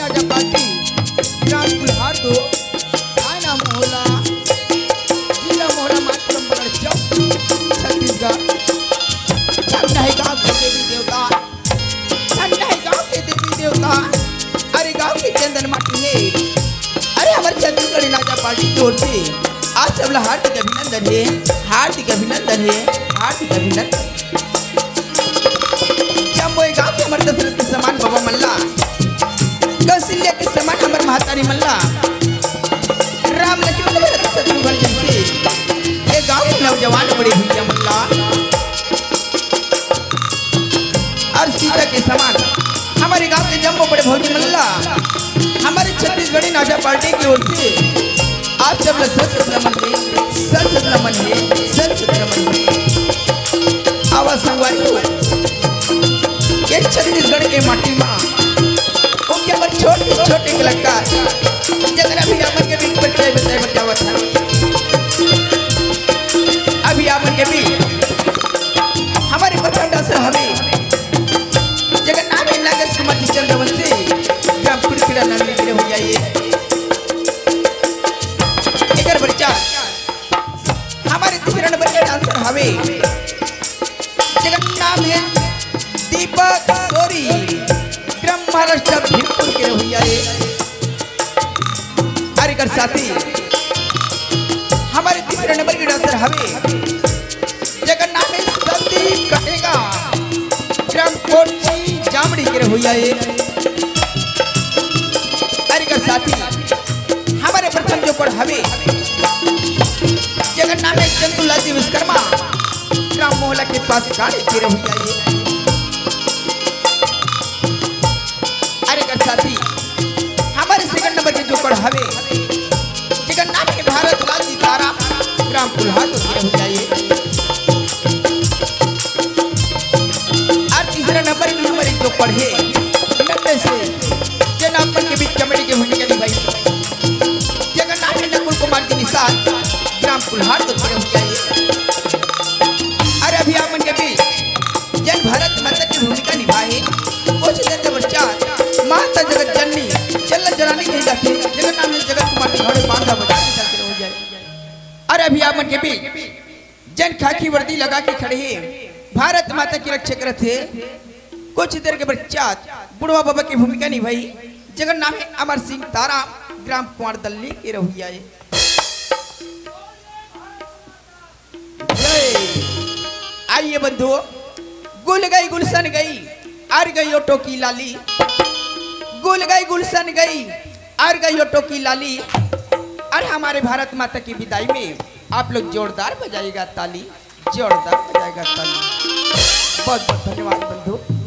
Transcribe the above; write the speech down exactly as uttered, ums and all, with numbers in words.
जब पार्टी ग्राम कुल्हार दो, थाना मोहला, जिला मोहला, मातरम बगड़ चौक, छत्तीसगढ़। ठंडा है गाँव के देवी देवता, ठंडा है गाँव के देवी देवता, अरे गाँव के चंदन माटी है। अरे हमर छत्तीसगढ़ी नाचा पार्टी की ओर से आप सबला हार्दिक अभिनंदन है, हार्दिक अभिनंदन है, हार्दिक अभिनंदन। जम्मो ए गाँव के हमर दशरथ के समान बाबा मन ला, कौशल्या के समान हमर महतारी मन ला, राम लक्ष्मण भरत शत्रुघ्न जैसे ए गाँव के नौजवान बड़े भैया मन ला, और सीता के समान हमर ए गाँव के जम्मो बड़े भौजी मन ला, हमर छत्तीसगढ़ी नाचा पार्टी की ओर से आप सब ला सत सत नमन हे, सत सत नमन हे, सत सत नमन हे। आवा संगवारी हो, ये छत्तीसगढ़ के माटी मा, उनके हमर छोटे छोटे कलाकार, जगरा भी हमर के बीच परिचय बताए बर जावत है। अभी हमर के बीच हमर प्रथम डांसर हवे, जेकर नाम है नागेश कुमार जी चंद्रवंशी, ग्राम कुड़कुड़ा नाम लिखे हुई है। एकर परिचय हमर तीसरा नंबर के डांसर हवे, जेकर नाम है दीपक सोरी, ग्राम महाराष्ट्र भीमपुर के हुई है। अरे कर साथी, हमर तीसरे नंबर के डांसर हवे, जेकर नाम है संदीप कटेगा, ग्राम कोची जामड़ी के रहुइया है। अरे कर साथी, हमर प्रथम जोकड़ हवे, जेकर नाम है चंदूलाल जी विश्वकर्मा, ग्राम मोहला के पास काड़े के रहुइया है। अरे कर साथी, हमर सेकंड नंबर के जोकड़ हवे, जेकर नाम है भारत लाल जी तारा, ग्राम कुल्हार तो के रहुइया है। और तीसरा नंबर की हमर जोकड़ है नन्हे से, जेन अपन के बीच कॉमेडी के भूमिका निभाई, जेकर नाम है नकुल कुमार जी निषाद, ग्राम कुल्हार तो के रहुइया है। अरे अभी आप मन के बीच जेन भारत माता की भूमिका निभाए, कुछ देर के पश्चात माता जगत जननी, जल्ला जनानी कही जाथे, जेकर नाम है जगत कुमार जी, घोड़े बांधा बजा के चलते रहो जाए। अरे अभी आप मन के बीच जेन खाकी वर्दी लगा के खड़े हैं, भारत माता की रक्षा करत है, कुछ देर के पश्चात बुढ़वा बाबा की भूमिका निभाई, जेकर नाम है अमर सिंह तारा, ग्राम कुंवर दल्ली के रहुइया है। जय। आइए बंधुओं, गुल गई गुलशन गई, अर गई ओ टोकी लाली। गुल गई गुलशन गई, अर गई ओ टोकी लाली। और हमारे भारत माता की विदाई में आप लोग जोरदार बजाइएगा ताली, जोरदार बजाइएगा ताली। बहुत बहुत धन्यवाद बंधु।